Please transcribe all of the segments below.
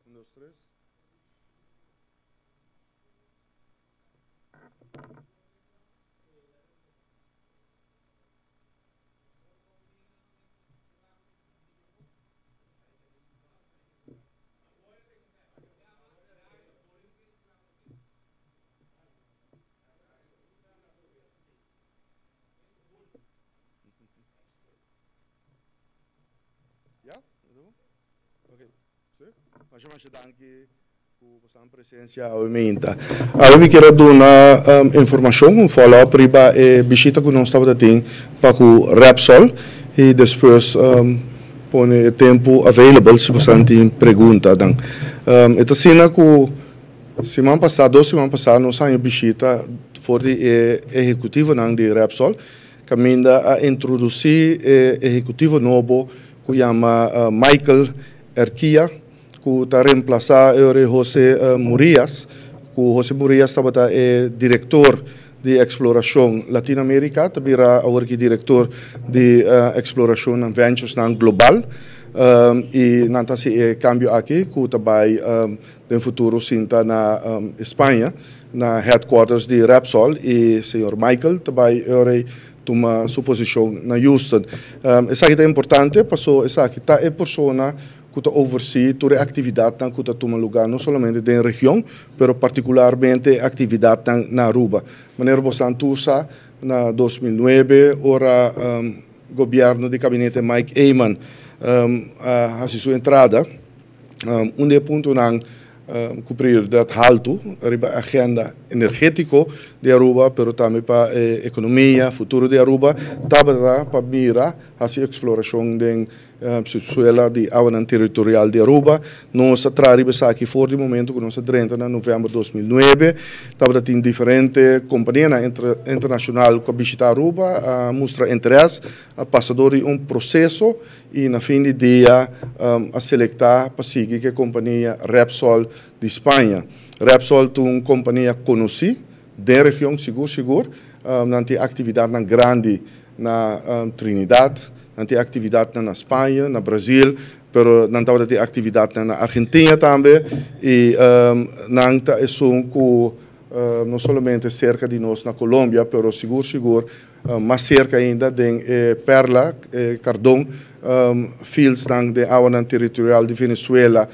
Un, dos, tres. Ja? Ok. Sí? Masha masha danki ku boso presensia awe meinta. Awe mi kier a duna informashon, un follow up riba e bishita ku nos tabata tin pa ku Repsol i despues pone e tempu available si boso tin preguntanan. E ta asina ku siman pasá, dos siman pasá nos haña bishita for di e ehekutivonan di Repsol kaminda a introdusí e ehekutivo nobo ku yama Michael Erquia ku ta remplasá e ora Jose Murias, ku Jose Murias tabata e direktor di eksplorashon Latino Amerika, ta bira awor aki direktor di eksplorashonnan venturesnan global i nan ta hasi e kambio aki ku ta bai den futuro sinta na Spaña na headquarters di Repsol i señor Michael ta bai e ora ei tuma su posishon na Houston. Esaki ta importante paso esaki ta e persona ku ta oversee tur e aktividatnan ku ta tuma lugá no solamente den region pero partikularmente e aktividatnan na Aruba. Manera bosan tur sa na 2009 ora gobièrnu di kabinete Mike Eman a hasi su entrada, un di e puntonan ku prioridat haltu riba e agenda energétiko di Aruba, pero tambe pa e ekonomia, futuro di Aruba, tabata pa mira hasi eksplorashon den subsuela di awanan teritorial di Aruba. Nos a traha riba esaki for di momento ku nos a drenta na novèmber 2009. Tabata tin diferente kompanianan internashonal ku a bishita Aruba, a mustra interes, a pasa dor di un proseso i na fin di dia a selektá pa sigui ku e kompania Repsol di Spaña. Repsol ta un kompania konosí den region sigur sigur. Nan tin aktividatnan grandi na Trinidad, nan tin aktividatnan na Spaña, na Brazil, pero nan tabata tin aktividatnan na Argentina tambe i nan ta esun ku no solamente serka di nos na Colombia, pero sigur sigur mas serka ainda den e Perla, e Cardón fieldsnan den awanan teritorial di Venezuela,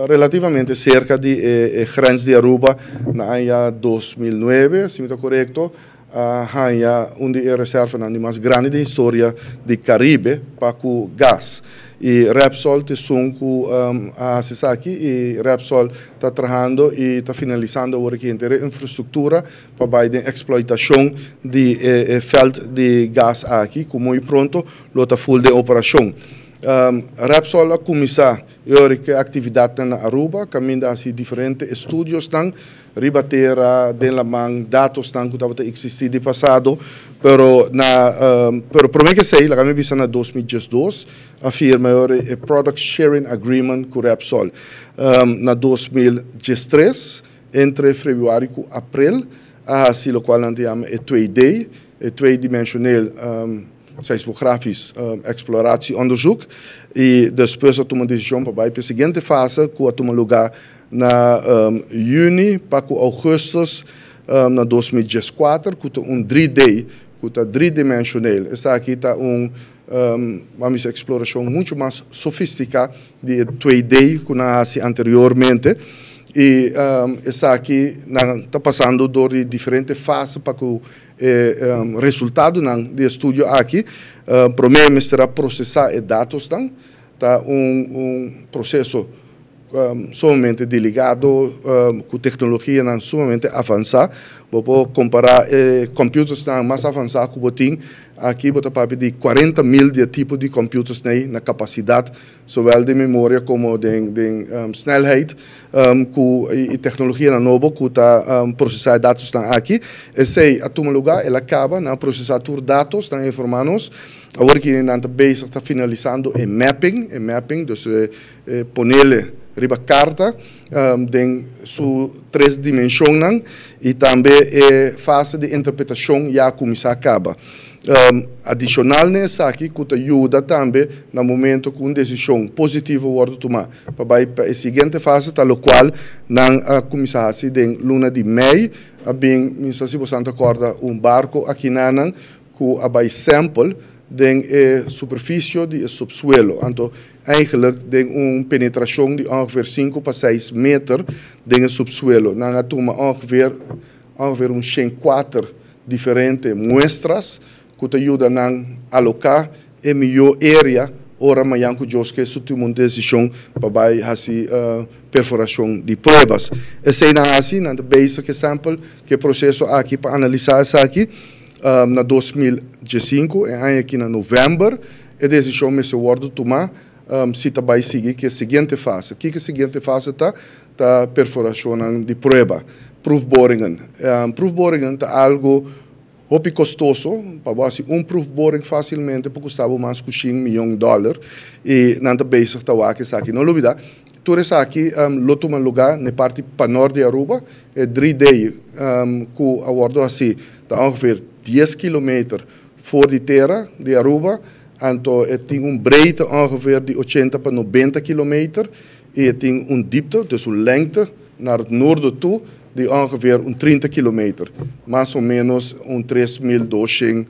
relativamente serka di e grens di Aruba. Na aña 2009, si mi ta korekto, a haña un di e reservanan di mas grandi den historia di Caribe pa ku gas. I Repsol ta esun ku a hasi esaki i Repsol ta trahando i ta finalisando awor aki henter e infrastruktura pa bai den eksploitashon di e vèlt di gas aki ku muy pronto lo ta ful den operashon. Repsol a kuminsá e ora ku e aktividatnan na Aruba kaminda hasi diferente estudiosnan riba tera, den laman, datosnan ku tabata eksistí di pasado, pero na pero promé ku esei laga mi bisa na 2012 a firma e ora e Product Sharing Agreement ku Repsol. Na 2013 entre febrüari ku aprel a hasi lokual nan ta yama e 2D, e tweedimensioneel seismografisch exploratieonderzoek i despues a tuma desishon pa bai pa e siguiente fase ku a tuma lugá na yüni pa ku ougùstùs na 2014 ku ta un 3D, ku ta driedimensioneel. Esaki ta un ban bisa eksplorashon muchu mas sofistiká di e 2D ku nan a hasi anteriormente i esaki nan ta pasando dor di diferente fase pa ku e resultadonan di e studio aki. Promé mester a prosesá e datosnan, ta un proseso sumamente delicado cu tecnologianan sumamente avansa. Bo por compara e computersnan mas avansa cu bo tin aki, bo ta papia di 40.000 di e tipo di computers nei na capacidad zowel den memoria como den snelheid cu e tecnologianan nobo cu ta procesa e datosnan aki. Esey a tuma lugar, el a caba, nan a procesa tur datos, nan a informa nos. Awor ki nan ta bezig ta finalisando e mapping, e mapping, dus e ponele riba karta den su tres dimenshonnan i tambe e fase di interpretashon ya a kuminsá kaba. Adicional na esaki cu ta yuda tambe na momento cu un decision positivo wordo tuma pa bay pa e siguiente fase, ta locual nan a cuminsa haci den luna di mei. A bin, mi sa si boso ta corda, un barco aki nanan cu a bay sample den e superficie di e subsuelo. Anto, eigenlijk den un penetracion di ongeveer 5 pa 6 meter den e subsuelo. Nan a tuma ongeveer un 4 diferente muestras cu ta yuda nan aloca e miho area ora mañan cu Dios kier su tuma un decision pa bay haci perforacion di prueba. Esey nan haci, nan ta bezig cu sample, cu e proceso aki pa analisa esaki na 2015, e aña aki na november, e decision mester wordo tuma si ta bay sigui cu e siguiente fase. Kico e siguiente fase ta? Ta perforacion di prueba, proefboringen. Proefboringen ta algo hopi costoso. Pa haci un proefboring facilmente por costa mas cu 100 miyon dollar y nan ta bezig ta wak esaki. No lubida, tur esaki lo tuma luga na parti panort di Aruba, e 3D cu a wordo haci ta ongeveer 10 kilometer for di tera di Aruba, anto e tin un breedte ongeveer di 80 pa 90 kilometer y e tin un diepte, dus un lengte naar het noorden toe, di ongeveer un 30 kilometer, mas o menos un 3200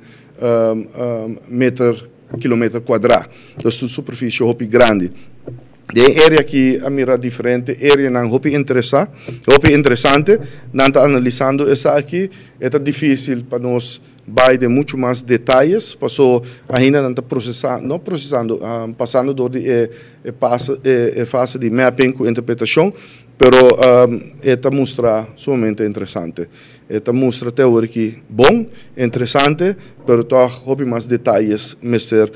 meter kilometer cuadra. Dus un superficie hopi grandi. E area aki a mira diferente area nan hopi interesa, hopi interesante, nan ta analisando esaki. Ta dificil pa nos bay den mucho mas detaye, paso ainda nan ta procesando, no procesando, pasando door di e fase di mapping cu interpretacion, pero e ta mustra sumamente interesante. E ta mustra teorico bon, interesante, pero toch hopi mas detaye mester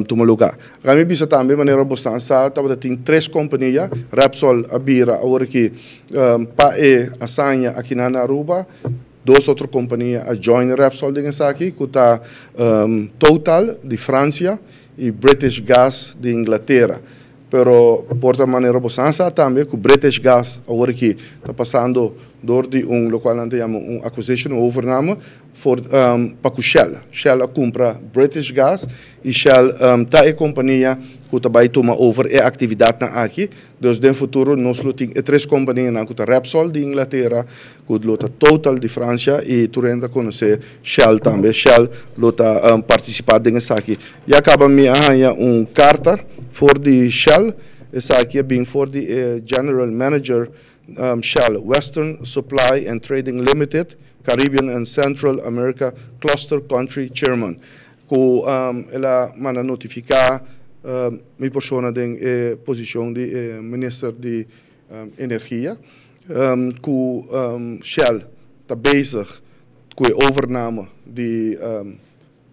tuma luga. Ami bisa tambe, manera bo sa, tabatin tres compania, Repsol a bira awor aki pa e hazaña aki na Aruba, dos otro compania a join Repsol den esaki, cu ta Total di Francia y British Gas di Inglatera. Pero por ta manera bo sa tambe cu British Gas awor aki ta pasando door di un locual nan ta yama un acquisition, overname for pa Shell. Shell a cumpra British Gas y Shell ta e compania cu ta bay tuma over e actividad nan aki. Dus den futuro nos lo tin e tres compania nan cu ta Repsol di Inglatera, cu lo ta Total di Francia y tur hende conoce Shell tambe. Shell lo ta participa den esaki. Ya caba mi a haya un carta for di Shell. Esaki a bin for di General Manager Shell Western Supply and Trading Limited, Caribbean and Central America Cluster Country Chairman. Cu el a manda notifica mi persona den posicion di minister di Energia, cu Shell ta bezig cu e overname di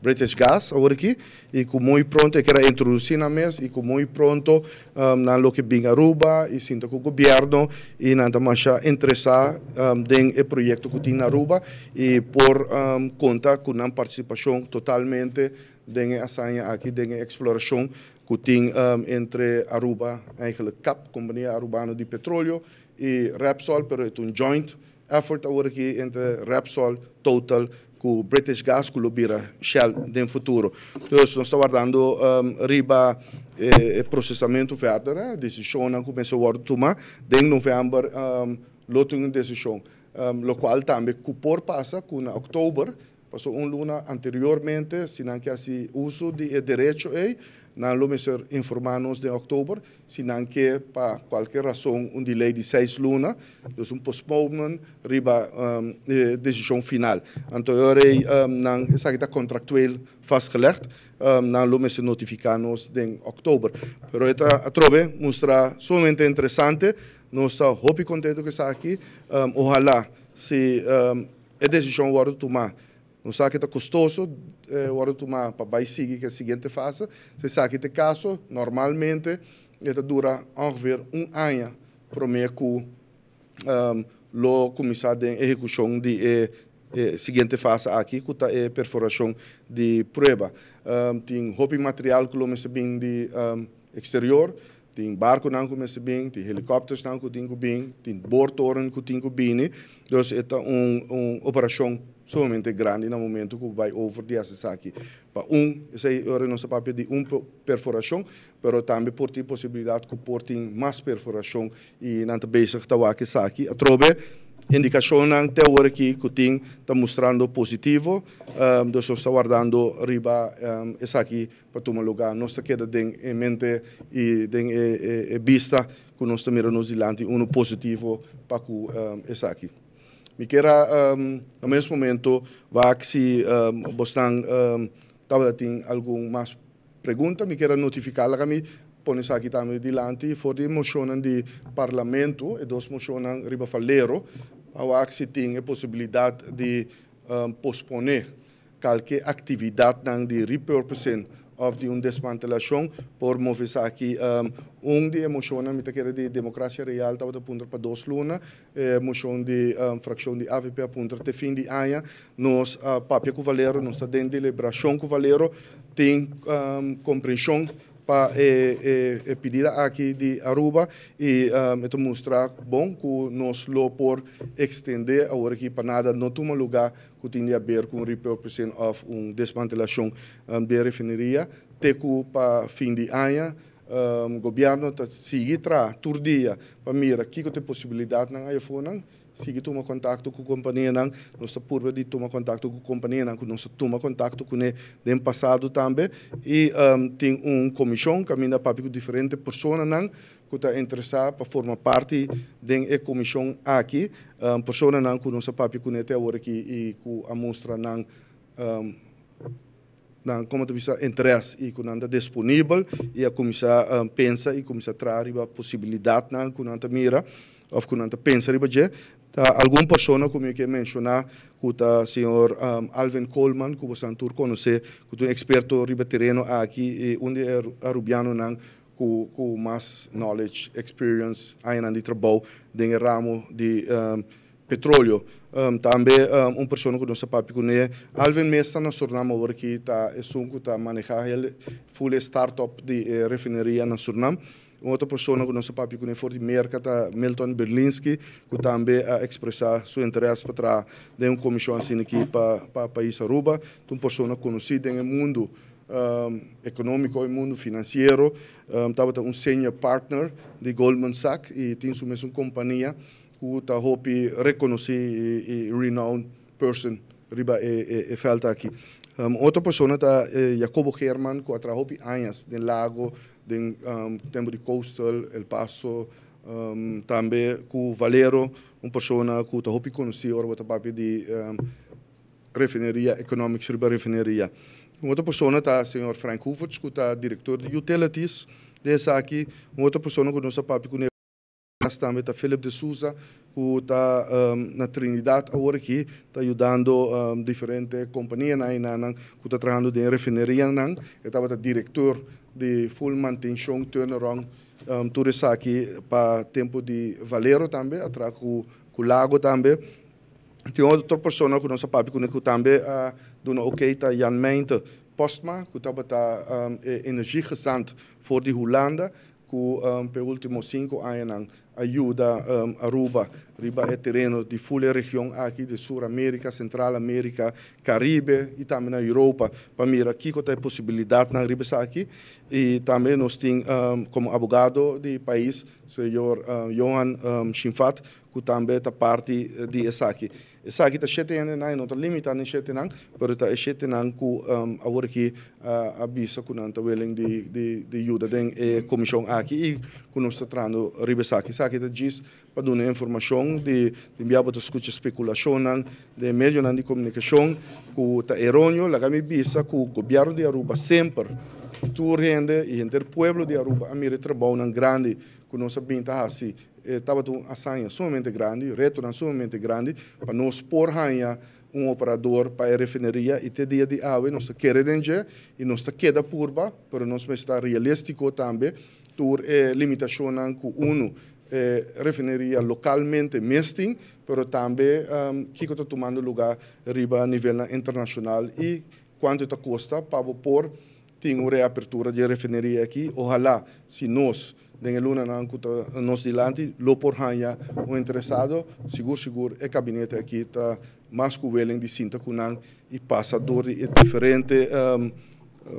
British Gas awor aki y cu muy pronto kier introduci na mes y cu muy pronto nan lo kier bin Aruba y sinta cu gobierno y nan ta masha interesa den e proyecto cu tin na Aruba y por conta cu nan participacion totalmente den e hazaña aki, den e exploracion cu tin entre Aruba, eigenlijk CAP, Compania Arubano di Petroleo, y Repsol, pero e un joint effort awor aki entre Repsol, Total, cu British Gas, cu lo bira Shell den futuro. Dus nos ta wardando riba procesamento verder, decision cu mester wordo tuma. Den november lo tin un decision, locual tambe cu por pasa cu na october, paso un luna anteriormente, si nan kier haci uso di e derecho ey, nan lo mester informa nos den october, si nan kier pa cualkier rason un delay di 6 luna, dus un postponement riba decision final. Anto, nan esaki ta contractueel vastgelegd, nan lo mester notifica nos den october. Pero e ta atrobe mustra sumamente interesante, nos ta hopi contento cu esaki, ohala si e decision wordo tuma. Nos sa cu ta costoso, wordo tuma pa bay sigui cu e siguiente fase. Si esaki ta e caso, normalmente e ta dura ongeveer un aña prome cu lo cuminsa e ehecucion di e siguiente fase aki, cu ta e perforacion di prueba. Tin hopi material cu lo mester bin di exterior, tin barconan cu mester bin, tin helicopternan cu tin cu bin, tin boortoren cu tin cu bini. Dus e ta un operacion. Sumamente grandi na momento ku bai over di esaki. Pa un, esei ora nos papia di un perforashon, pero tambe por tin posibilidat ku por tin mas perforashon i nan ta bezig ta wak esaki. Atrobe, indikashonnan te awor aki ku tin ta mustrando positivo, dus nos ta wardando riba esaki pa tuma lugá. Nos ta keda den e mente i den e bista ku nos ta mira nos dilanti unu positivo pa ku esaki. Mi kier a na mes momento wak si bosnan tabata tin algun mas pregunta. Mi kier a notifiká laga mi pone esaki tambe dilanti for di e moshonnan di Parlamento, e dos moshonnan riba Valero, pa wak si tin e posibilidat di posponé Kalke aktividatnan di repurposing òf di un desmantelashon por move esaki. Un di e moshonnan mi ta kere di Demokrasia Real tabata puntra pa 2 luna, e moshon di frakshon di avp a puntra te fin di aña. Nos a papia ku Valero, nos ta den deliberashon ku Valero, tin komprenshon pa e pidida aki di Aruba i e ta mustra bon ku nos lo por ekstendé awor aki pa nada no tuma lugá ku tin di haber ku un repurposing òf un desmantelashon di e refineria te ku pa fin di aña. Gobièrnu ta sigui traha tur dia pa mira kiko ta e posibilidatnan ayafonan, sigui tuma kontakto ku kompanianan. Nos ta purba di tuma kontakto ku kompanianan ku nos a tuma kontakto kuné den pasado tambe i tin un komishon kaminda papia ku diferente personanan ku ta interesá pa forma parti den e komishon aki, personanan ku nos a papia kuné te awor aki i ku a mustra nan nan komo ta bisa interes i ku nan ta disponibel i a kuminsá pensa i kuminsá traha riba posibilidatnan ku nan ta mira òf ku nan ta pensa riba dje. Ta algun persona ku mi ke menshoná ku ta señor Alvin Koolman ku boso tur konosé ku ta un eksperto riba tereno aki i un di e arubianonan ku mas knowledge, experience, añanan di trabou den e ramo di petroleo. Tambe un persona ku nos a papia kuné, Alvin mes ta na Surnam awor aki, ta esun ku ta manehá hel full e startup di e refineria na Surnam. Un otro persona ku nos a papia kuné for di Merka ta Milton Berlinski, ku tambe a ekspresá su interes pa traha den un komishon asina aki pa pais Aruba. Ta un persona konosí den e mundu economico y mundo financiero, tabata un senior partner di Goldman Sachs y tin su mesun compania cu ta hopi reconoci y renowned person riba e veld aki. Otro persona ta Jacobo Geerman cu a traha hopi añas den Lago, den tempo di Coastal, El Paso, tambe cu Valero, un persona cu ta hopi conoci ora bo ta papia di refineria, economics riba refineria. Un otro persona ta señor Frank Hoevertsz, cu ta director di Utilities di esaki. Un otro persona cu nos a papia cune tambe ta Philip de Souza, cu ta na Trinidad awor aki, ta yudando diferente companianan eynan cu ta trahando den refinerianan. E tabata director di full mantencion, turnaround, tur esaki pa tempo di Valero tambe, a traha cu Lago tambe. Tin otro persona ku nos a papia kuné ku tambe a duna oké ta Jan Meinte Postma ku tabata e energiegezant for di Hulanda ku p'e ultimo 5 añanan a yuda Aruba riba e tereno di ful e region aki di Sur Amerika, Sentral Amerika, Karibe i tambe na Europa pa mira kiko ta e posibilidatnan riba esaki. I tambe nos tin komo abogado di pais señor Johan Shinfat ku tambe ta parti di esaki. Esaki ta shete hendenan, e no ta limitá den shetenan, pero ta e shetenan ku awor aki a bisa ku nan ta willing di yuda den e komishon aki i ku nos ta trahando riba esaki. Esaki ta djis pa duna informashon di bia bo ta skucha spekulashonnan den medionan di komunikashon ku ta eronio. Laga mi bisa ku gobièrnu di Aruba semper tur hende i henter pueblo di Aruba a mira e trabounan grandi ku nos a bin ta hasi. E tabata un hazaña sumamente grandi, retonan sumamente grandi pa nos por haña un operador pa e refineria i te dia di awe nos ta kere den dje i nos ta keda purba, pero nos mester ta realístiko tambe tur e limitashonnan ku unu e refineria lokalmente mes tin, pero tambe kiko ta tumando lugá riba nivelnan internashonal i kuantu e ta kosta pa bo por tin un reapertura di e refineria aki. Ohalá si nos. Den e lunanan ku ta nos dilanti lo por haña un interesado. Sigur sigur e kabinete aki ta mas ku willing di sinta ku nan i pasa dor di e diferente,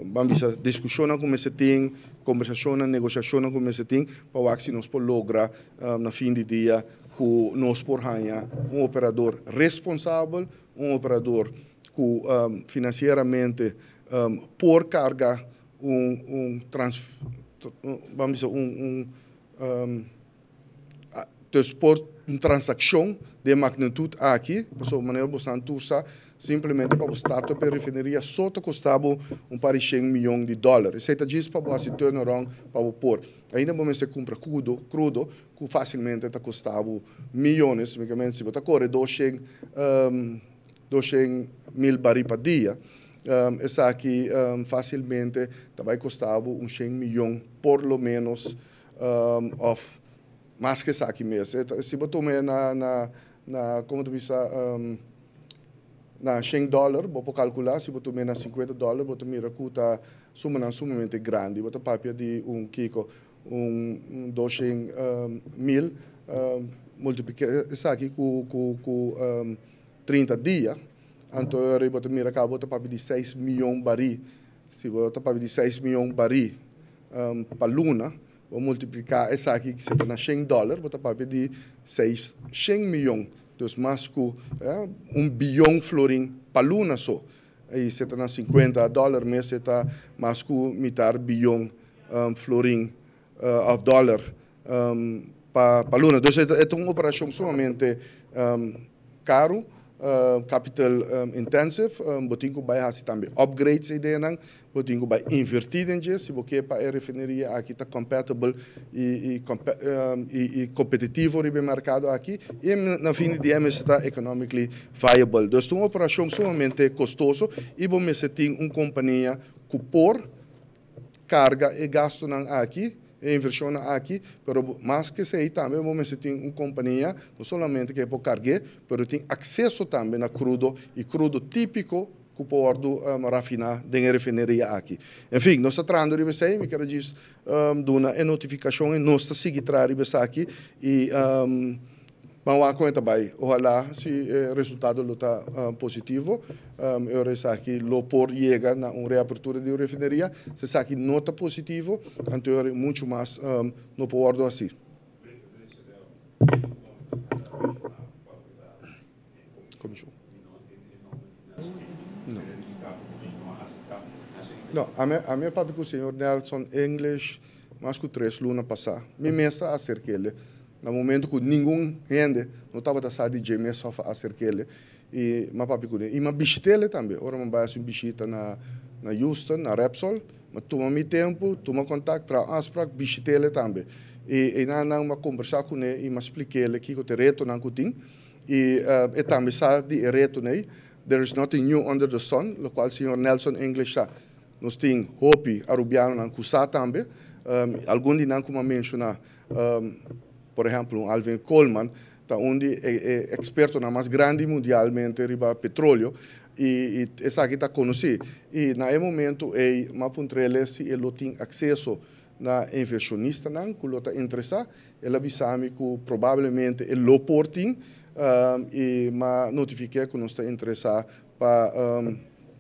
ban bisa, diskushonnan ku mester tin, kombersashonnan, negoshashonnan ku mester tin pa wak si nos por logra na fin di dia ku nos por haña un operador responsabel, un operador ku finansieramente por karga un un trans ban bisa un un dus por un transakshon den magnitut aki, pasobra manera bosan tur sa, simplemente pa bo start up e refineria so ta kosta bo un par di shen miyon di dòler. Esei ta djis pa bo hasi turnaround pa bo por. Ainda bo mester kumpra kudo, krudo, ku fasilmente ta kosta bo miyones, únikamente si bo ta kore 200, 200,000 barí pa dia, esaki fasilmente ta bai kosta bo un 100 miyon por lo menos òf mas ku esaki mes. Si bo tuma na, kon ta bisa, na $100, bo por kalkulá, si bo tuma na $50, bo ta mira ku ta sumanan sumamente grandi. Bo ta papia di un kiko, un 200,000, multipliká esaki ku 30 dia, anto bo ta mira ku bo ta papia di 6 mion barí. Si bo ta papia di 6 mion barí pa luna, bo multipliká esaki ku ta na $100, bo ta papia di 600 mion. Dus mas ku 1 bion florin pa luna so. I si ta na $50 mes, ta mas ku mitar bion florin òf dòler pa luna. Dus e ta un operashon sumamente karu, capital intensive, bo tin ku bai hasi tambe upgrades einan, bo tin ku bai invertí den dje, si bo ke pa e refineria aki ta compatible i kompetitivo riba e merkado aki, i na fin di dia mester ta economically viable. Dus un operashon sumamente kostoso i bo mester tin un kompania ku por karga e gastonan aki, e invershon aki, pero mas ku esei tambe bo mester tin un kompania, no solamente ku por karga, pero tin akseso tambe na krudo i krudo típiko ku por rafiná den e refineria aki. En fin, nos ta trahando riba esei, mi ke djis duna e notifikashon i nos ta sigui traha riba esaki i ban wak kon ta bai. Ohalá si e resultado lo ta positivo, esaki lo por yega na un reapertura di refineria. Si esaki no ta positivo, anto muchu mas no por asina. Komishon. No. No, ami a papia ku señor Nelson English mas ku 3 luna pasá. Mi mes a aserk'é. Na momento ku ningun hende no tabata sa di dje, mes a aserk'é i m'a papia kuné. I m'a bishit'é tambe. Ora m'a bai un bishita na Houston, na Repsol, m'a tuma mi tempu, tuma kontakto, traha afspraak, bishit'é tambe. I nan m'a kombersá kuné i m'a splik'é kiko ta e retonan ku tin. I tambe sa di e reto nei. There is nothing new under the sun, lokual señor Nelson English sa. Nos tin hopi arubianonan ku sa tambe. Algun di nan ku m'a menshoná, por ehèmpel, un Alvin Coleman, ta un di e ekspertonan mas grandi mundialmente riba petróleo i esaki ta konosí. I na e momento ei m'a puntr'é si e tin akseso na invershonistanan ku lo ta interesá. El a bisa mi ku probablemente e lo por tin i m'a notifik'é ku nos ta interesá pa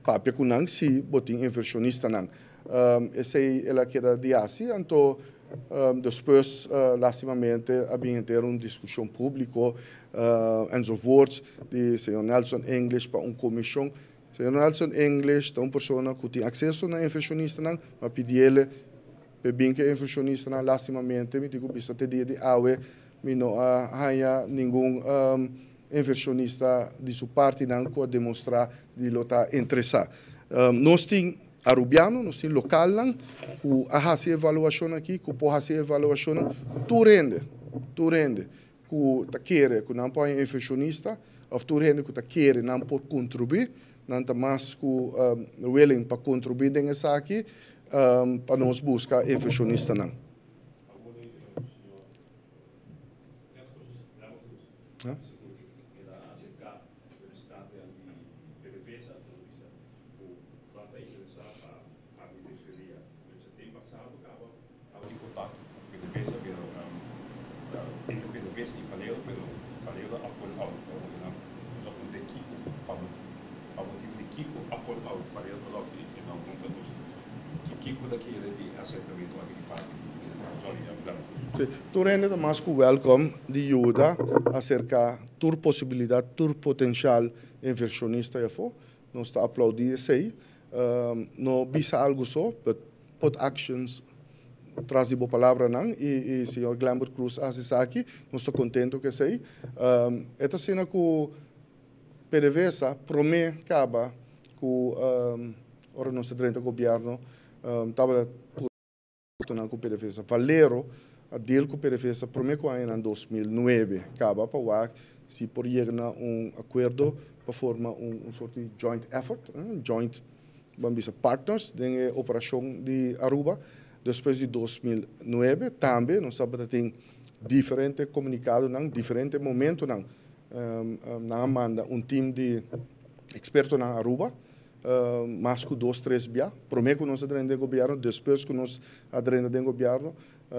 papia ku nan si bo tin invershonistanan. Esei el a keda di hasi, anto despues lástimamente a bin henter un diskushon públiko enzovoorts di señor Nelson English pa un komishon. Señor Nelson English ta un persona ku tin akseso na invershonistanan, m'a pidié pa bin ku invershonistanan. Lástimamente, mi tin ku bisa, te dia di awe mi no a haña ningun invershonista di su partinan ku a demostrá di lo ta interesá. Nos tin arubiano, nos tin lokalnan ku a hasi evaluashon aki, ku por hasi evaluashon. Tur hende ku ta kere ku nan por invershonista, òf tur hende ku ta kere nan por kontribuí, nan ta mas ku willing pa kontribuí den esaki pa nos buska invershonistanan. Huh? El a aserká representante di PDVSA, ku ta interesá pa habri refineria. Den pasado kaba tabatin kontakto ku PDVSA. Entre PDVSA y Valero, pero Valero a pull out. Nos a puntra kico, pa motibo di kico a pull out, Valero pull out y no cumpra nos. Kico ta kere di acercamento aki di parti di Johnny Blanco? Si, tur hende ta mas cu welcome di yuda acerca tur posibilidad, tur potencial inversionista y afo. Nos ta aplaudi esey. No bisa algo so, but put actions tras di bo palabranan y señor Glenbert Croes a haci esaki. Nos ta contento cu esey. E ta asina cu PDVSA prome caba cu ora nos ta drenta gobierno tabata pur cu PDVSA. Valero a deal cu PDVSA prome cu añanan 2009 caba pa wak si por yega na un acuerdo pa forma un sorto di joint effort, joint, ban bisa, partners den e operacion di Aruba. Despues di 2009 tambe nos tabata tin diferente comunicadonan, diferente momentonan. Nan a manda un team di expertonan Aruba, mas cu dos, tres bia, prome cu nos a drenta den gobierno, despues cu nos a drenta den gobierno,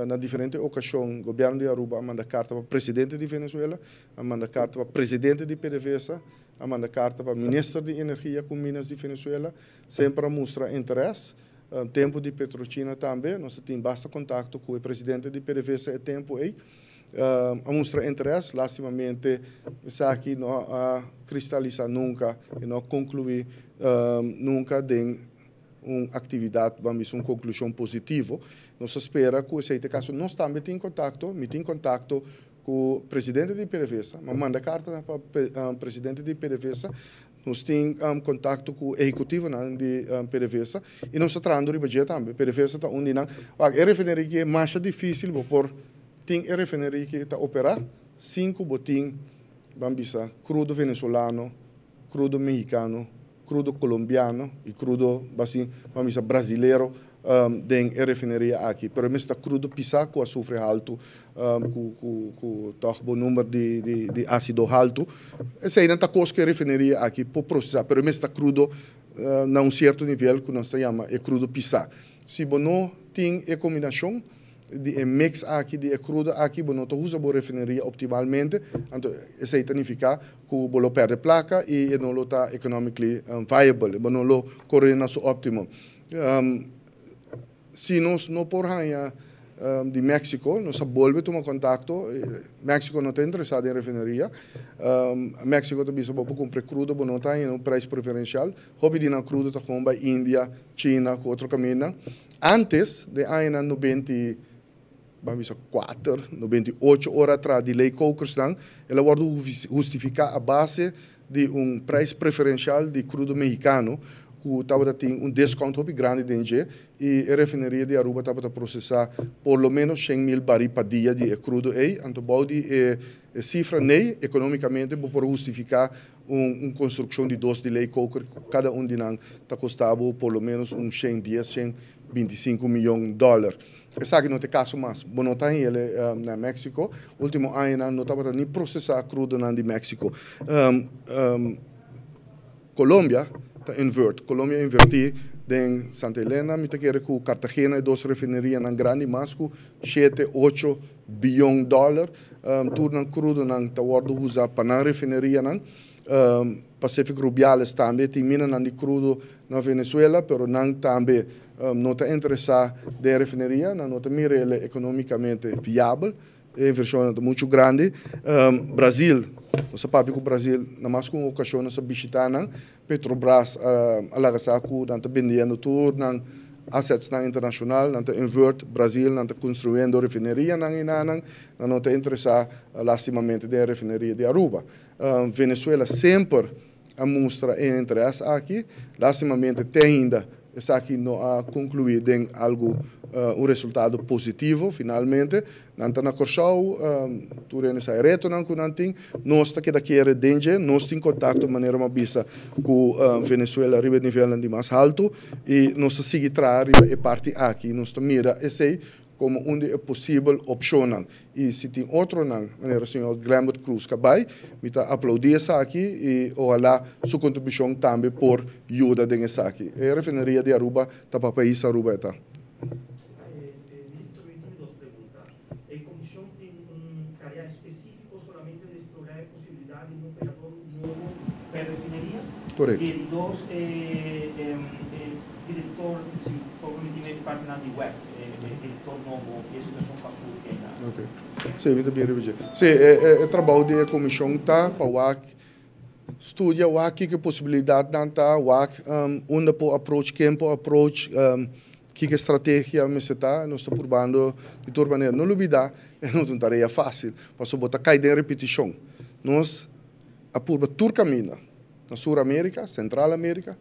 na diferente ocasion, gobierno di Aruba a manda carta pa presidente di Venezuela, a manda carta pa presidente di PDVSA, a manda carta pa minister di Energia cu Minas di Venezuela, semper a mustra interes. Tempo di Petrochina tambe, nos tin basta contacto cu e presidente di PDVSA e tempo ey. A mustra interes, lastimamente esaki no a cristalisa nunca y no a conclui nunca den un actividad, ban bisa, un conclusion positivo. Nos ta spera cu esey ta e caso. Nos tambe tin contacto, mi tin contacto cu presidente di PDVSA, m'a manda carta pa presidente di PDVSA, nos tin contacto cu ehecutivonan di PDVSA y nos ta trahando riba dje tambe. PDVSA ta un di nan. Wak, e refineria aki e masha dificil bo por tin e refineria aki ta opera sin cu bo tin, ban bisa, crudo venezolano, crudo mexicano, crudo colombiano y crudo, basi, ban bisa, brasilero den e refineria aki. Pero mester ta crudo pisa cu azufre halto, cu toch bo number di acido halto. Esey nan ta cos cu e refineria aki por procesa, pero mester ta crudo na un cierto nivel cu nos ta yama e crudo pisa. Si bo no tin e combinacion di e mix aki, di e crudo aki, bo no ta usa bo refineria optimalmente, anto esey ta nifica cu bo lo perde placa y e no lo ta economically viable, bo no lo core na su optimo. Si nos no por haya di Mexico, nos a bolbe tuma contacto, Mexico no ta interesa den refineria, Mexico ta bisa bo por cumpra crudo, bo no ta haya un prijs preferencial, hopi di nan crudo ta gewoon bay India, China, cu otro caminda. Antes, den añanan 90, ban bisa 4, 98 ora atrás di ley kokers nan, el a wordo justifica a base di un prijs preferencial di crudo mexicano, cu tabata tin un discount hopi grandi den dje, y e refineria di Aruba tabata procesa por lo menos 100.000 baril pa dia di e crudo ey, anto bou di e cifra nee, economicamente bo por justifica un construccion di dos delay coker, cada un di nan ta costa bo por lo menos un 110, 125 miyon dollar. Esaki no ta e caso mas, bo no ta hele na Mexico, ultimo añanan no tabata ni procesa crudonan di Mexico. Colombia ta invert, Colombia inverti den Santa Elena, mi ta kere cu Cartagena e dos refinerianan grandi mas cu 7, 8 biyon dollar, tur nan crudonan ta wordo usa pa nan refinerianan. Pacific Rubiales tambe tin minanan di crudo na Venezuela, pero nan tambe no ta interesa den refineria, nan no ta mira ele economicamente viabel, e inversion ta mucho grandi. Brasil, nos a papia cu Brasil na mas cu un ocasion nos a bishita nan, Petrobras a laga sa cu nan ta bendiendo tur nan assets nan internacional, nan ta invert Brasil, nan ta construyendo refinerianan y nan no ta interesa lastimamente den refineria di Aruba. Venezuela semper a mustra e interes aki, lastimamente te ainda esaki no a conclui den algo, un resultado positivo finalmente. Nan ta na Corsou, tur hende sa e retonan cu nan tin, nos ta keda kere den dje, nos tin contacto manera mi a bisa cu Venezuela riba e nivelnan di mas halto y nos ta sigui traha riba e parti aki, nos ta mira esey como un di e posibel opcionnan. Y si tin otronan, manera señor Glenbert Croes ka bay, mi ta aplaudi esaki y ojalá su contribucion tambe por yuda den esaki. E refineria di Aruba ta pa pais Aruba e ta. Ministro, mi tin dos pregunta. E comision tin un tarea. Específico solamente di explora e posibilidad di un operador nobo pa e refineria. Correcto. Y di dos, e director, si por permiti mi, partinan di web, e director nobo, e situacion pa su Ok. Si, mi ta bin riba. Si, e trabou di comision ta pa wak studia wak ki posibilidad nan ta wak unda por approach, ken por approach, ki strategia mester ta. Nos ta purbando di tur manera. No lubida, no ta un tarea facil, pasobra bo ta cay den repeticion. Nos a purba tur caminda na Sur America, Central America,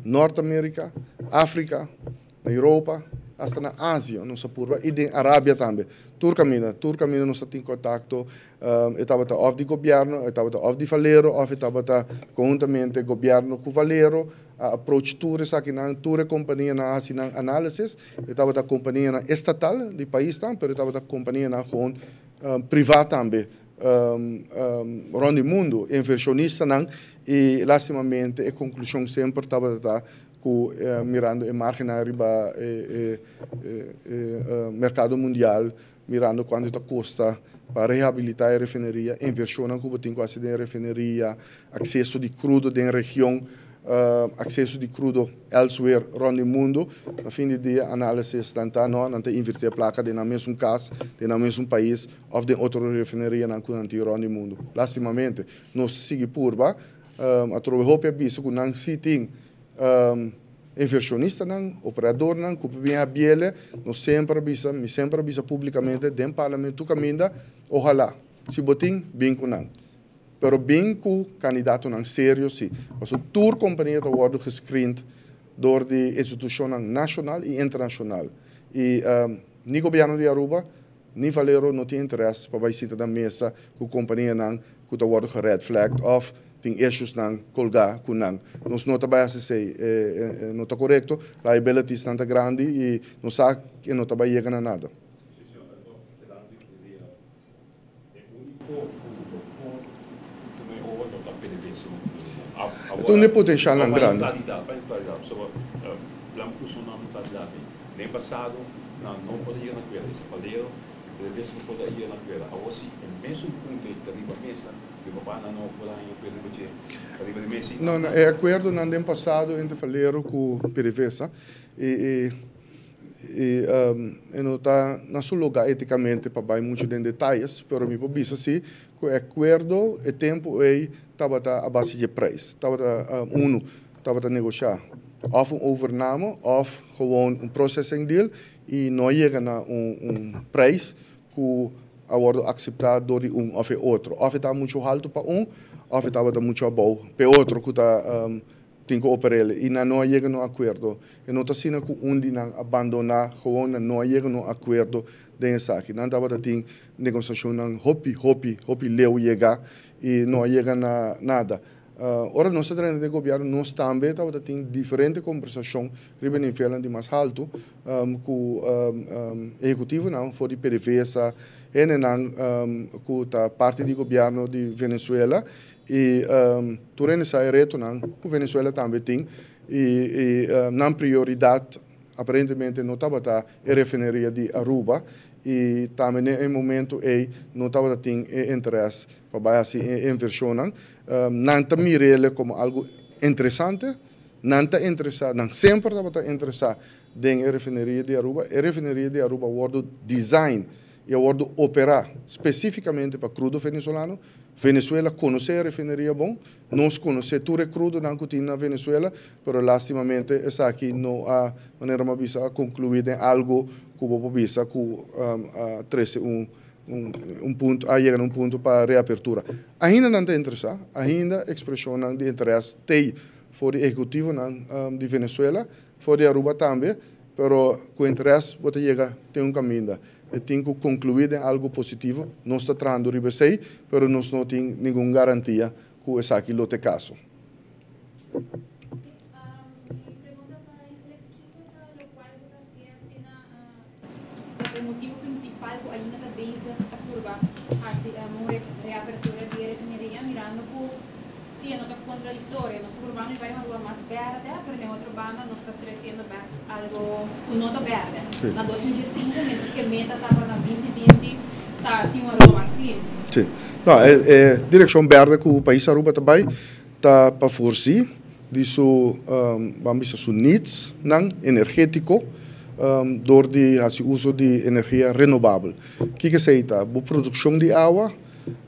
Norte America, Africa, na Europa, hasta na Asia, nos a purba, y den Arabia tambe. Tur caminda nos tin contacto, e tabata of di gobierno, e tabata of di Valero, of e tabata conhuntamente gobierno cu Valero, a approach tur esakinan, tur compania nan a haci nan analysis, e tabata compania nan estatal di pais nan, pero e tabata compania nan gewoon priva tambe, rond di mundo, inversionista nan, y lastimamente e conclusion semper tabata cu mirando e margen riba e mercado mundial, mirando cuanto ta costa pa rehabilita e refineria, inversion cu tin cu haci den refineria, acceso di crudo den region, acceso di crudo elsewhere rond di mundo. Na fin di dia, analysis nan ta no, nan ta inverti placa den mesun cas, den mesun pais, of den otro refineria nan cu nan tin rond di mundo. Lastimamente, nos a sigui purba, atrobe hopi a bisa cu nan si tin inversionista nan, operador nan, cu bin habiele, nos semper a bisa, mi semper a bisa publicamente, den parlamento caminda, ojalá, si bo tin, bin cu nan. Pero bin cu candidato nan serio, si. Pasobra tur compania ta wordo gescreend door di institucion nacional y internacional. Y ni gobierno di Aruba, ni Valero no tin interes pa bay sinta na mesa cu compania nan cu ta wordo red flagged of tin issues nan colga cu nan. Nos no ta bay haci, no ta corecto, liabilities nan ta grandi y nos sa cu no ta bay yega na nada. Si, e unico punto cu mi over no ta PDVSA. Anto, e potencial nan grandi. Claridad, pa claridad. So, plan cu nan claridad. Den pasado, nan no por a yega na acuerdo. Esey Valero, PDVSA no por a yega na acuerdo. Awor si, e mesun punto ta riba mesa, e papá no por a yega na acuerdo riba di mesa. No, e acuerdo nan den pasado entre Valero cu PDVSA y no ta na su lugar eticamente pa bay mucho den detaye, pero mi por bisa si cu e acuerdo e tempo ey tabata a base di prijs. Tabata uno, tabata negocia of un overname of gewoon un processing deal y no a yega na un prijs cu a wordo acepta door di un of otro. Of ta mucho halto pa un, of tabata mucho abou pa otro cu ta tin cu opera y nan no a yega na acuerdo. Y no ta asina cu un di nan a abandona, gewoon nan no a yega na acuerdo den esaki. Nan tabata tin negociacion nan hopi, hopi, hopi leu yega y no a yega na nada. Ora nos a drenta den gobierno, nos tambe tabata tin diferente conversacion riba nivel di mas halto cu ehecutivo nan for di PDVSA y nan cu ta parti di gobierno di Venezuela y tur esey reto nan cu Venezuela tambe tin y nan prioridad aparentemente no tabata e refineria di Aruba y tambe na momento ey no tabata tin interes pa bay haci inversion nan. Nan ta mir'e como algo interesante, nan ta interesa, nan semper tabata interesa den e refineria di Aruba. E refineria di Aruba a wordo design y a wordo opera specificamente pa crudo venezolano. Venezuela conoce e refineria bon, nos conoce tur e crudo nan cu tin na Venezuela, pero lastimamente esaki no a manera mi a bisa a conclui den algo cu bo bisa cu a trece un punto, a yega na un punto pa reapertura. Ainda nan ta interesa, ainda expresion di interes tin for di ehecutivo nan di Venezuela, for di Aruba tambe, pero cu interes bo ta yega tin un caminda. Y tin cu conclui den algo positivo, nos ta trahando riba esey, pero nos no tin ningun garantia cu esaki lo ta e caso. Mi pregunta ta eigenlijk kiko ta locual cu ta haci asina e motivo principal cu ainda ta bezig ta purba haci un reapertura di refineria, mirando cu si no ta contradictorio, nos ta purbando bay un mas berde, pero na otro banda nos ta treciendo back algo cu no ta berde. Na 2005, mientras cu e meta tabata na 2020, ta tin un mas limpi. Si. No, e direccion berde cu pais Aruba ta bay ta pa voorzi di su, ban bisa su needs nan energetico door di haci uso di energia renobabel. Kico esey ta? Bo produccion di awa,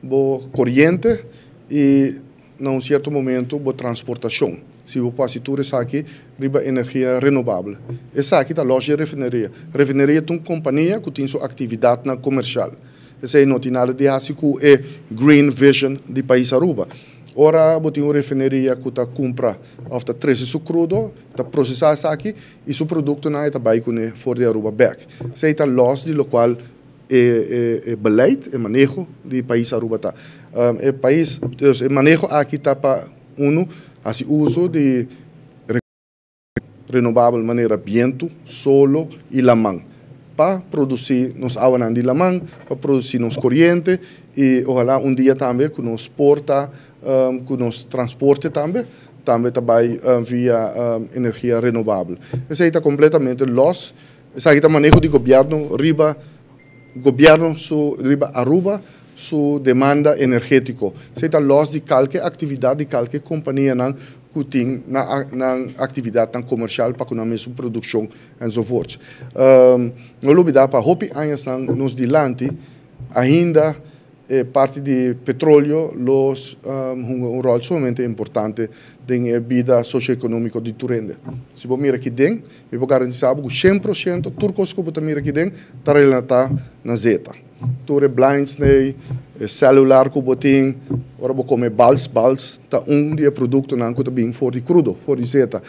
bo coriente y na un cierto momento bo transportacion. Si bo por haci tur esaki riba energia renobabel. Esaki ta los dje refineria. Refineria ta un compania cu tin su actividadnan comercial. Esey no tin nada di haci cu e green vision di pais Aruba. Ora bo tin un refineria cu ta cumpra of ta trece su crudo, ta procesa esaki y su productonan e ta bay cune for di Aruba bek. Esey ta los di locual e beleid, e maneho di pais Aruba ta. E pais, dus e maneho aki ta pa uno haci uso di renobabel manera bientu, solo y laman pa produci nos awanan di laman, pa produci nos coriente y ohala un dia tambe cu nos por ta cu nos transporte tambe, tambe ta bay via energia renobabel. Esey ta completamente los. Esaki ta maneho di gobierno riba gobierno su riba Aruba su demanda energetico. Esey ta los di kalke actividad di kalke companianan cu tin na nan actividadnan comercial pa cu nan mesun produccion enzovoorts. No lubida pa hopi añasnan nos dilanti ainda E parti di petroleo lo hunga un ròl sumamente importante den e bida sosio-ekonómiko di tur hende. Si bo mira aki den, mi por garantisá bo ku 100% tur kos ku bo ta mira aki den ta relatá na zeta. Tur e blinds nei, e selular ku bo tin, ora bo kome bals, bals ta un di e produktonan ku ta bin for di krudo, for di zeta.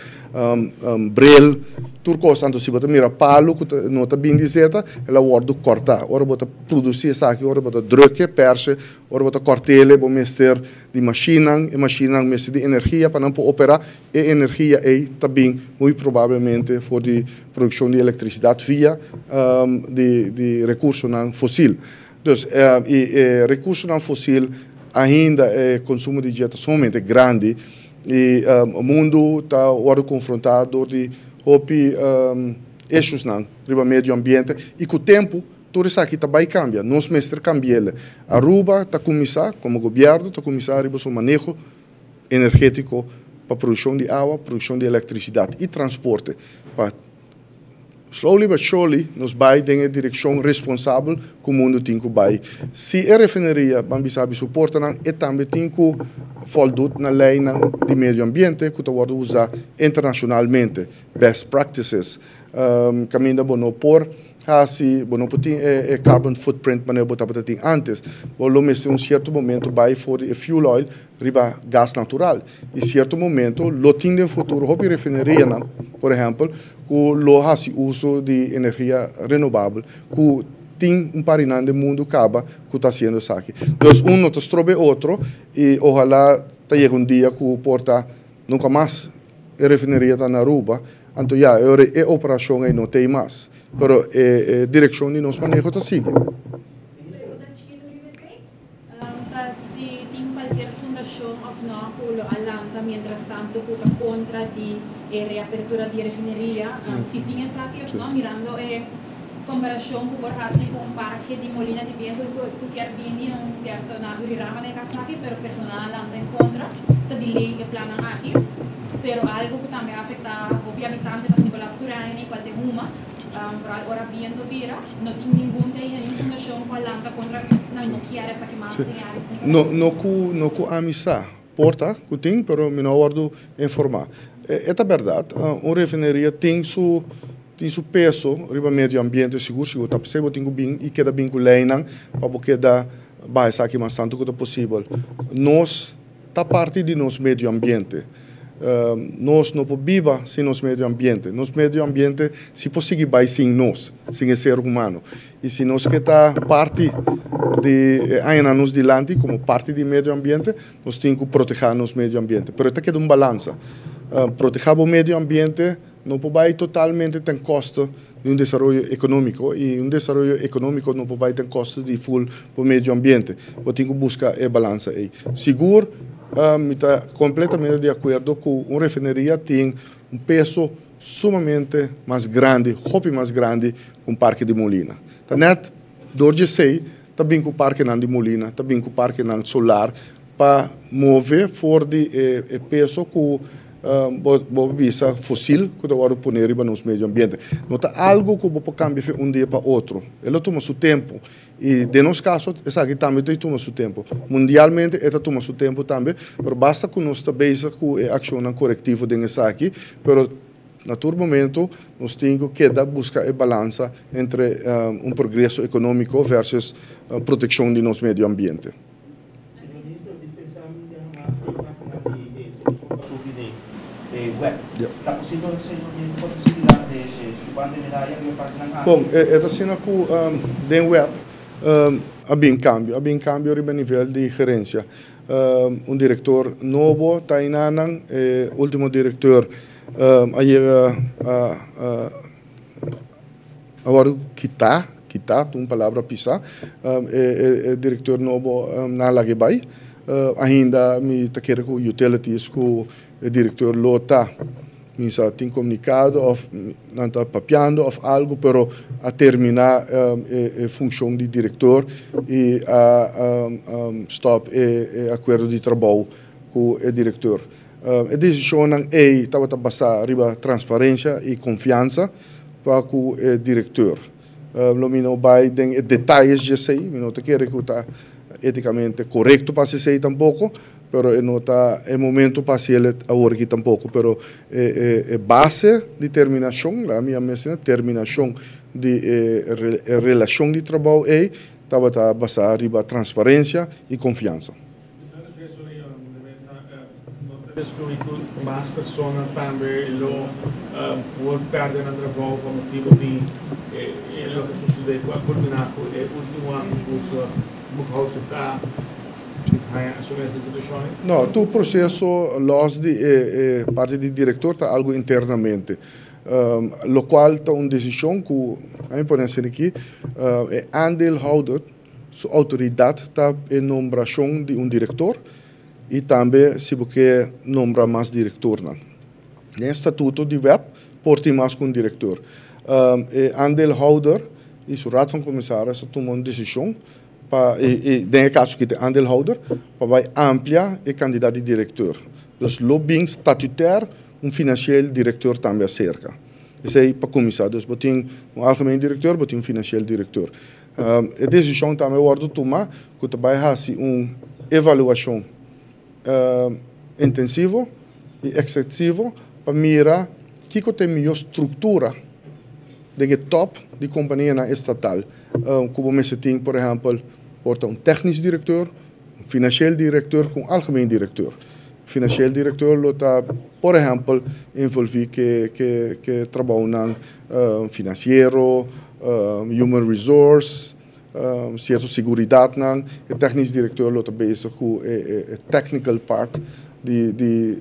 Bril, tur kos. Anto si bo ta mira palu ku no ta bin di zeta, el a wòrdu kòrtá. Ora bo ta produsí esaki, ora bo ta drùk'e, pèrs'e, ora bo ta kòrt'el, bo mester di mashinnan, e mashinnan mester di energia pa nan por operá. E energia ei ta bin muy probablemente for di produkshon di elektrisidat via di rekursonan fosil. Dus, i e rekursonan fosil ainda e konsumo di dje ta sumamente grandi i mundu ta wòrdu konfrontá dor di hopi issuesnan riba medio ambiente i ku tempu tur esaki ta bai kambia. Nos mester kambi'el. Aruba ta kuminsá, komo gobièrnu ta kuminsá riba su maneho energétiko pa produkshon di awa, produkshon di elektrisidat i transporte pa Slowly but surely nos bai den e direkshon responsabel ku mundu tin ku bai. Si e refineria ban bisa abi su portanan, e tambe tin ku voldut na leinan di medio ambiente ku ta wòrdu usá internashonalmente, best practices, kaminda bo no por hasi, bo no por tin e carbon footprint manera bo tabata tin ántes. Bo lo mester un sierto momento bai for di e fuel oil riba gas natural y cierto momento lo tin den futuro hopi refinerianan por ehempel cu lo haci uso di energia renobabel cu tin un par di nan den mundo caba cu ta haciendo esaki. Dus un no ta strobe otro y ohala ta yega un dia cu por ta nunca mas e refineria ta na Aruba anto ya e ora e operacion ey no ta ey mas pero e direccion di nos maneho ta sigui. Pregunta chikitu riba esey. Ta si tin cualkier fundacion of no cu lo a lanta mientras tanto cu ta contra di e reapertura di e refineria. Si tin esaki of no, mirando e comparacion cu por haci cu un parke di molina di biento cu kier bini na un cierto na Urirama na e caso aki, pero personal a lanta en contra, ta delay e plannan aki. Pero algo cu tambe a afecta hopi habitante na San Nicolas tur aña na e cual ta e huma. Vooral ora biento bira, no tin ningun te ainda, ningun fundashon ku a lanta kontra nan no kier esaki mas den e área di San No, no ku, no ku ami sa. Por ta ku tin, pero mi no a wòrdu informá. E ta bèrdat, un refineria tin su, tin su peso riba medio ambiente sigur sigur. Ta p'esei bo tin ku bin i keda bin ku leinan pa bo keda baha esaki mas tantu ku ta posibel. Nos ta parti di nos medio ambiente. Nos no por biba sin nos medio ambiente. Nos medio ambiente si por sigui bai sin nos, sin e ser humano. I si nos ke ta parti di e añanan nos dilanti komo parti di medio ambiente, nos tin ku protehá nos medio ambiente. Pero e ta keda un balansa. Protehá bo medio ambiente no por bai totalmente ten kosto di un desaroyo ekonómiko i un desaroyo ekonómiko no por bai ten kosto di ful bo medio ambiente. Bo tin ku buska e balansa ei. Sigur mi ta kompletamente di akuerdo ku un refineria tin un peso sumamente mas grandi, hopi mas grandi ku un parke di molina. Ta nèt dor di esei. Ta bin ku parkenan di molina, ta bin ku parkenan solar pa move for di e peso ku bo bo bisa fosil ku ta wòrdu pone riba nos medio ambiente. No ta algu ku bo por kambia for un dia pa otro, e lo tuma su tempu i den nos kaso esaki tambe ta tuma su tempu. Mundialmente e ta tuma su tempu tambe, pero basta ku nos ta bezig ku e akshonnan korektivo den esaki, pero Na tur momento nos tin ku keda buska e balansa entre un progreso ekonómiko versus protekshon di nos medio ambiente. Señor Minister, di pensa un biaha mas den página di e solushon pa subi di e web. Ta posibel, señor Minister, por konsiderá de su banda e medaya riba e página aki? Bon, e ta asina ku den web a bin kambio, a bin kambio riba nivel di gerensia. Un direktor nobo ta einanan, e ultimo direktor a yega a a wòrdu kitá, kitá ta un palabra pisá, e direktor nobo nan a laga e bai. Ainda mi ta kere ku utilities ku e direktor lo ta mi sa tin komunikado òf nan ta papiando òf algu pero a terminá e funshon di direktor i a stòp e akuerdo di trabou ku e direktor. E desishonnan ei tabata basá riba transparensia i konfiansa pa ku e direktor. Lo mi no bai den e detayes dje esei, mi no ta kere ku ta etikamente korekto pa hasi esei tampoko, pero e no ta e momento pa hasi el awor aki tampoko. Pero e base di terminashon, laga mi a menshoná, terminashon di e relashon di trabou ei tabata basá riba transparensia i konfiansa. Descubrí cu mas persona tambe lo por perde nan trabou pa motibo di e loke sucede cu a culmina cu e ultimo aña cu su boekhoudster ta haya su mes institucion. No, tur proceso los di e parti di director ta algo internamente, locual ta un decision cu, a mi pone asina aki, e aandeelhouder Su outoridat ta e nombrashon di un direktor i tambe si bo ke nombra mas direktornan. Den e statuto di web por tin mas ku un direktor. E aandeelhouder i su raad van commissaris ta tuma un desishon pa i den e kaso aki ta e aandeelhouder pa bai amplia e kandidat di direktor. Dus lo bin statutair un financieel directeur tambe aserka. Esei pa kuminsá. Dus bo tin un algemeen directeur, bo tin un financieel directeur. E desishon tambe wòrdu tumá ku ta bai hasi un evaluashon intensivo i ekstensivo pa mira kiko ta e mihó struktura den e tòp di kompanianan estatal ku bo mester tin, por ehèmpel, por ta un tèknisch direkteur, un finansieel direkteur ku un algemeen direkteur. Finansieel direkteur lo ta, por ehèmpel, envolví ke trabounan finansiero, human resource, sierto siguridatnan. E tèknisch direkteur lo ta bezig ku e technical part di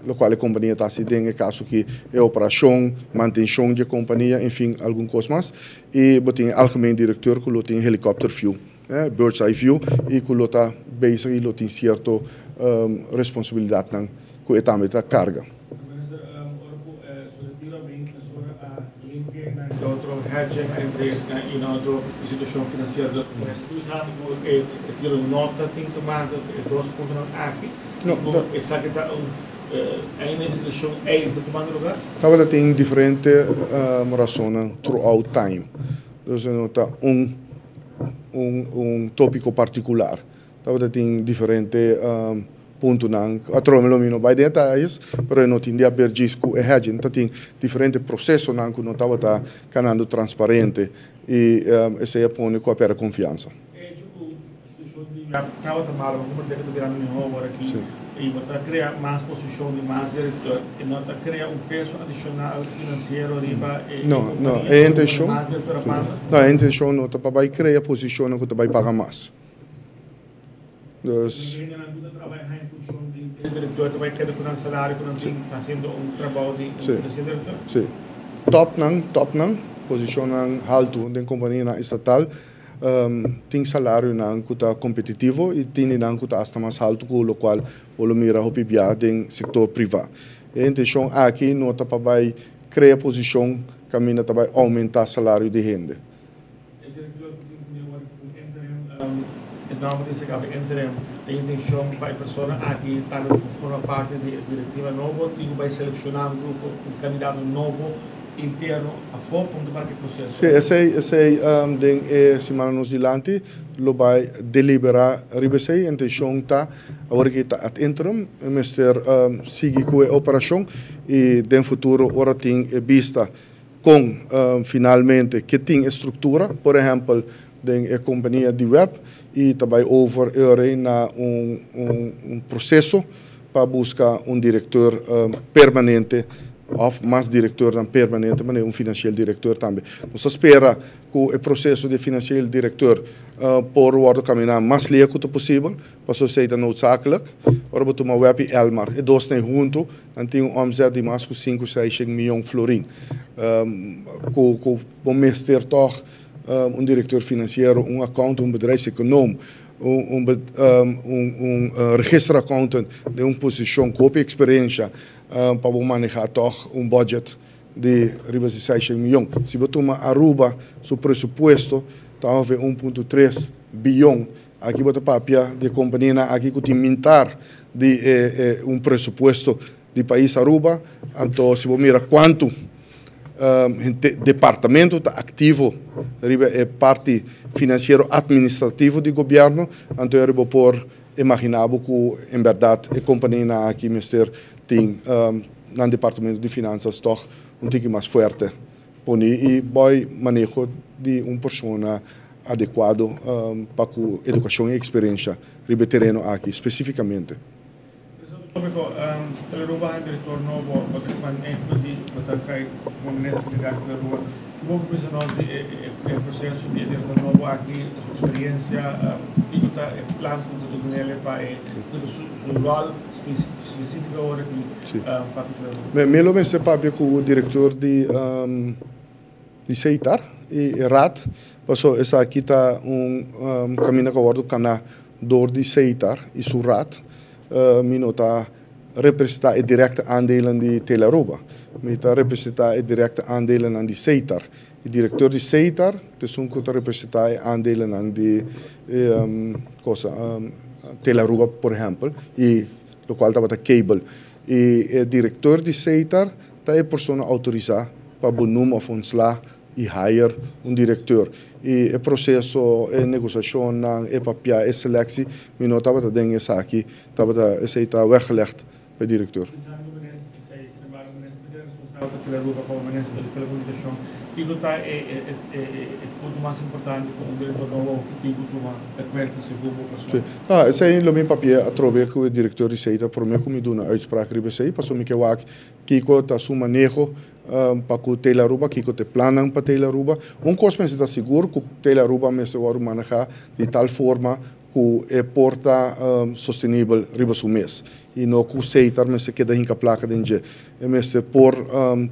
lokual e kompania ta hasi den e kaso aki e operashon, mantenshon di e kompania, enfin algun kos mas. I bo tin e algemeen direkteur ku lo tin helikòpter view. Bird's eye view y cu lo ta bezig y lo tin cierto responsabilidadnan cu e tambe ta carga. Minister, ora cu su retiro a bin, mesora a linke na e otro hedging entre y na otro situacion financiero. Dus mes ta bisando cu e retiro no ta tin te maken cu e dos puntonan aki? No. Cu esaki ta un ainda e situacion ey ta tumando lugar? Tabata tin diferente rasonnan throughout time. Dus no ta un. Un tópiko partikular. Tabata tin diferente puntonan. Atrobe lo mi no bai den detayes, pero e no tin di haber djis ku e hedging. Ta tin diferente prosesonan ku no tabata kanando transparente i esei a pone ku a pèrdè konfiansa. E hecho ku situashon di tabata malo, bo komprendé ku ta birando mihó awor aki. I bo ta krea mas posishon di mas direktor i no ta krea un peso adishonal finansiero riba e No, no, kompania e ku intenshon, mas direktor a pasa? no, e intenshon no ta pa bai krea posishonnan ku ta bai paga mas. Dus. Mi hendenan ku ta trabaha en funshon di direktor ta bai keda ku nan salario ku nan tin hasiendo un trabou di un financieel director? Si. Topnan, topnan, posishonnan haltu den kompanianan estatal Tin salarionan ku ta kompetitivo i tin di nan ku ta asta mas haltu ku lokual bo lo mira hopi bia den sektor privá. E intenshon aki no ta pa bai krea posishon kaminda ta bai oumentá salario di hende. E direktor ku tin ku mi awor ku interim E nòmber di esaki interim ta intenshon pa e persona aki tambe por forma parti di e direktiva nobo. Tin ku bai selekshoná un grupo, un kandidato nobo interno afó kon ta parti e proseso. Sí, esei esei den e simannan nos dilanti lo bai deliberá riba esei. Intenshon ta awor ki ta ad interim e mester sigui ku e operashon i den futuro ora tin e bista kon finalmente ke tin e struktura, por ehèmpel den e kompania di web i ta bai over e ora ei na un un proseso pa buska un direktor permanente òf mas direktornan permanente manera un finansieel direktor tambe. Nos ta spera ku e proseso di finansieel direktor por wòrdu kaminá mas lia ku ta posibel pasobra esei ta noodzakelijk. Ora bo tuma web i Elmar e dosnan huntu nan tin un omzet di mas ku sinku seishent mion florin ku ku bo mester tòg un directeur financiero, un accountant, un bedrijfseconoom, un un registeraccountant den un posicion cu hopi experiencia pa bo maneha toch un budget di riba di seishent miyon. Si bo tuma Aruba su presupuesto ta ongeveer 1.3 biyon, aki bo ta papia di e companianan aki cu tin mintar di e un presupuesto di pais Aruba, anto si bo mira cuanto departamento ta activo riba e parti financiero administrativo di gobierno, anto eri bo por imagina bo cu en berdad e companianan aki mester tin nan departamento di finanzas toch un tiki mas fuerte poni y bay maneho di un persona adecuado pa cu educacion y experiencia riba e tereno aki specificamente. Tópiko, Telearuba haña direktor nobo pa ku maneho di Batancay komo minister di Recht Telearuba. Ki bo por bisa nos di e proseso di e direktor nobo aki, su eksperiensia, kiko ta e plan ku ta dunele pa e, kiko ta su ròl spesífiko awor aki pa ku Telearuba? Mi lo mester papia ku direktor di Seitar i e Raad, pasobra esaki ta un kaminda ku a wòrdu kaná dor di Seitar i su Raad. Mi no ta representá e direkte aandelen di Telearuba. Mi ta representá e direkte aandelennan di Seitar. E direktor di Seitar ta esun ku ta representá e aandelennan di cosa Telearuba por ehèmpel i lokual tabata Cable. I e direktor di Seitar ta e persona outorisá pa benoem òf ontslá i hire un directeur. I e proceso, e negociacionnan, e papia, e selectie, mi no tabata den esaki, tabata, esey ta weggelegd pa e directeur. Pensando cu minister esey, sin embargo minister ta keda responsabel pa Telearuba como minister di telecomunicacion, kico ta e e punto mas importante cu un director nobo tin cu tuma na cuenta segun bo persona? Si. No, esey lo mi papia atrobe cu e directeur di esey ta prome cu mi duna uitspraak riba esey, pasobra mi ke wak kico ta su maneho Pa ku Tele Aruba, kiko ta e plannan pa Tele Aruba? Un kos mester ta sigur ku Tele Aruba mester wòrdu manehá di tal forma ku e por ta sostenibel riba su mes i no ku Seitar mester keda hinka plaka den dje. E mester por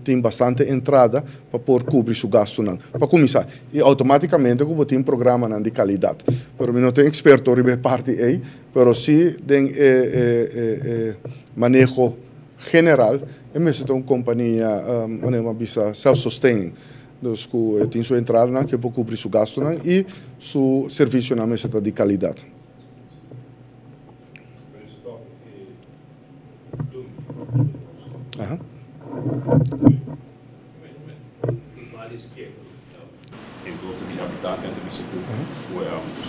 tin bastante entrada pa por kubri su gastunan, pa kuminsá. I outomátikamente ku bo tin programanan di kalidat. Pero mi no ta un eksperto riba e parti ei, pero si den e maneho General, e mester ta un kompania, manera mi a bisa, self-sustaining. Dus ku e tin su entradanan ku e por kubri su gastunan i su servisionan mester ta di kalidat. E grupo di habitantenan ta bisa ku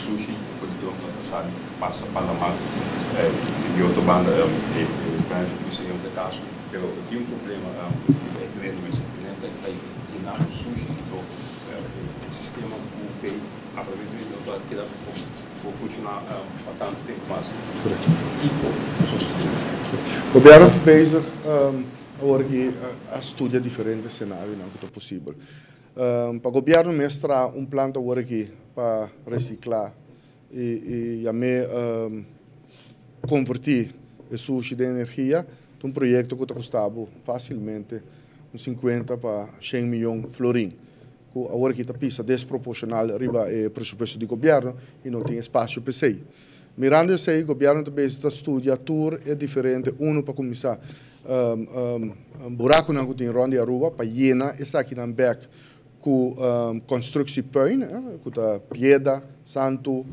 sushi for di dòkter ta sa di pasa pa laman di otro banda e branch ta bisa e otro kaso pero tin un problema riba e tereno mes e tereno ta yena ku sushi anto e sistema ku tei aparentemente no ta keda por funshoná pa tantu tempu mas. Kiko ta sosodé? Gobièrnu ta bezig awor aki a studia diferente senarionan ku ta posibel. Pa gobièrnu mes traha un planta awor aki pa resiklá i yam'é konvertí e sushi den energia ta un proyekto ku ta kosta bo fásilmente un sinkuenta pa shen miyon florin ku awor aki ta pisa desproporshonal riba e presupuesto di gobièrnu i no tin espasio pa esei. Mirando esei gobièrnu ta bezig ta studia tur e diferente unu pa kuminsá burakunan ku tin rònt di Aruba pa yena esakinan bèk ku konstruksiepuin, ku ta pieda, santu,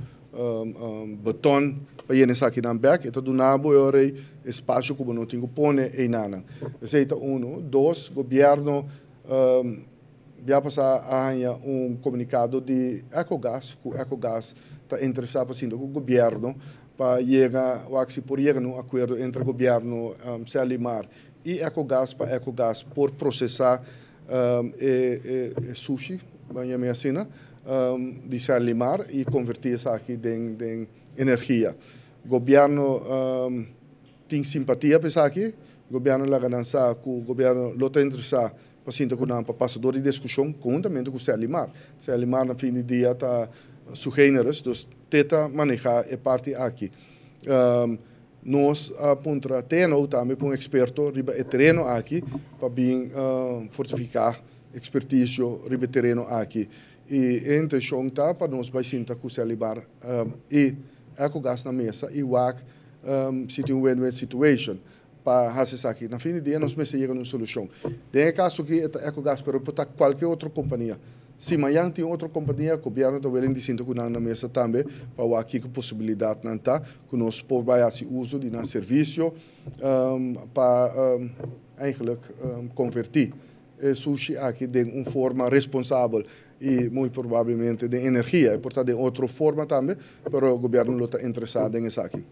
beton pa yena esakinan bek, e ta duna bo e ora ei espasio ku bo no tin ku pone einanan. Esei ta unu. Dos, gobièrnu bia pasá a haña un komunikado di Ecogas ku Ecogas ta interesá pa sinta ku gobièrnu pa yega wak si por yega na un akuerdo entre gobièrnu Selimar i Ecogas pa Ecogas por prosesá e sushi, ban yam'é asina, di Serlimar i konvertí esaki den energia. Gobièrnu tin simpatia pa esaki, gobièrnu laga nan sa ku gobièrnu lo ta interesá pa sinta ku nan pa pasa dor di diskushon konhuntamente ku Serlimar. Serlimar na fin di dia ta su generis, dus te ta manehá e parti aki. Nos a puntra TNO tambe pa un eksperto riba e tereno aki pa bin fortifiká ekspertisio riba e tereno aki. I e intenshon ta pa nos bai sinta ku Selibar i Ecogas na mesa i wak si tin un win-win situation pa hasi esaki. Na fin di dia nos mester yega na un solushon. Den e kaso aki e ta Ecogas pero por ta kualke otro kompania. Si mañan tin otro kompania, gobièrnu ta willing di sinta ku nan na mesa tambe pa wak kiko posibilidatnan ta ku nos por bai hasi uso di nan servisio pa eigenlijk konvertí e sushi aki den un forma responsabel i muy probablemente den energia. E por ta den otro forma tambe, pero gobièrnu lo ta interesá den esaki.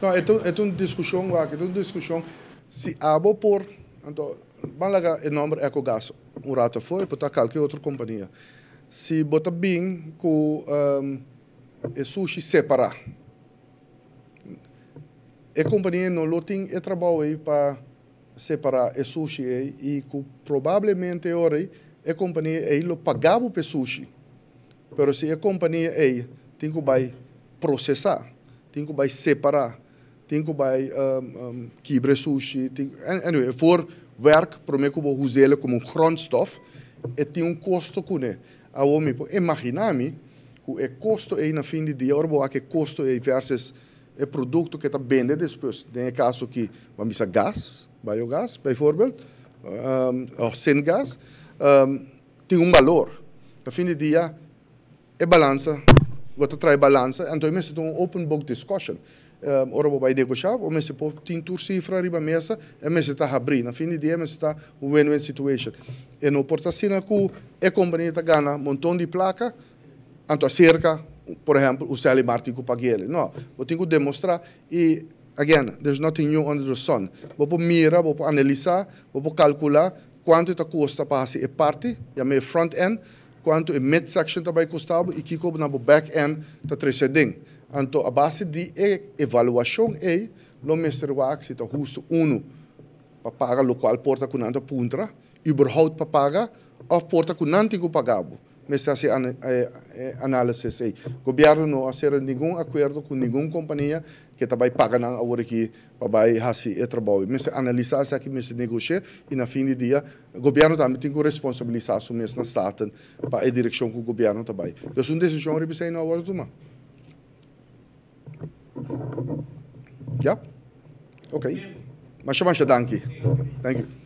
No, e ta un diskushon wak, e ta un diskushon si abo por, anto ban laga e nòmber Ecogas un rato afó, e por ta kalke otro kompania. Si bo ta bin ku e sushi separá, e kompania no lo tin e trabou ei pa separá e sushi ei i ku probablemente e ora ei e kompania ei lo paga bo pa e sushi. Pero si e kompania ei tin ku bai prosesá, tin ku bai separá, tin ku bai kibra e sushi, tin, anyway, e voorwerk promé ku bo us'el komo un grondstof, e tin un kosto kuné. Awor mi por imaginá mi ku e kosto ei na fin di dia, ora bo wak e kosto ei versus e produkto ku e ta bende despues, den e kaso aki bo a bisa gas, biogas bijvoorbeeld, òf syngas, tin un balor. Na fin di dia e balansa, bo ta trae balansa, anto e mester ta un open book discussion. Ora bo bai negoshá, bo mester por tin tur sifra riba mesa, e mester ta habrí. Na fin di dia e mester ta un win-win situation. E no por ta asina ku e kompania ta gana monton di plaka, anto aserka, por ehèmpel, un Selimar tin ku pag'el. No, bo tin ku demostrá i again, there's nothing new under the sun. Bo por mira, bo por analisá, bo por kalkulá Kuantu e ta kosta pa hasi e parti, yam'é front end, kuantu e mid section ta bai kosta bo i kiko na bo back end ta trese aden. Anto a base di e evaluashon ei lo mester wak si ta hustu unu pa paga lokual por ta ku nan ta puntra, überhaupt pa paga òf por ta ku nan tin ku paga bo. Mester hasi e análisis ei. Gobièrnu no a sera ningun akuerdo ku ningun kompania ke ta bai paga nan awor aki pa bai hasi e trabou. Mester analisá esaki, mester negosh'é i na fin di dia gobièrnu tambe tin ku responsabilisá su mes na Staten pa e direkshon ku gobièrnu ta bai. Dus un desishon riba esei no a wòrdu tumá. Ya? Oké. Masha masha danki. Thank you.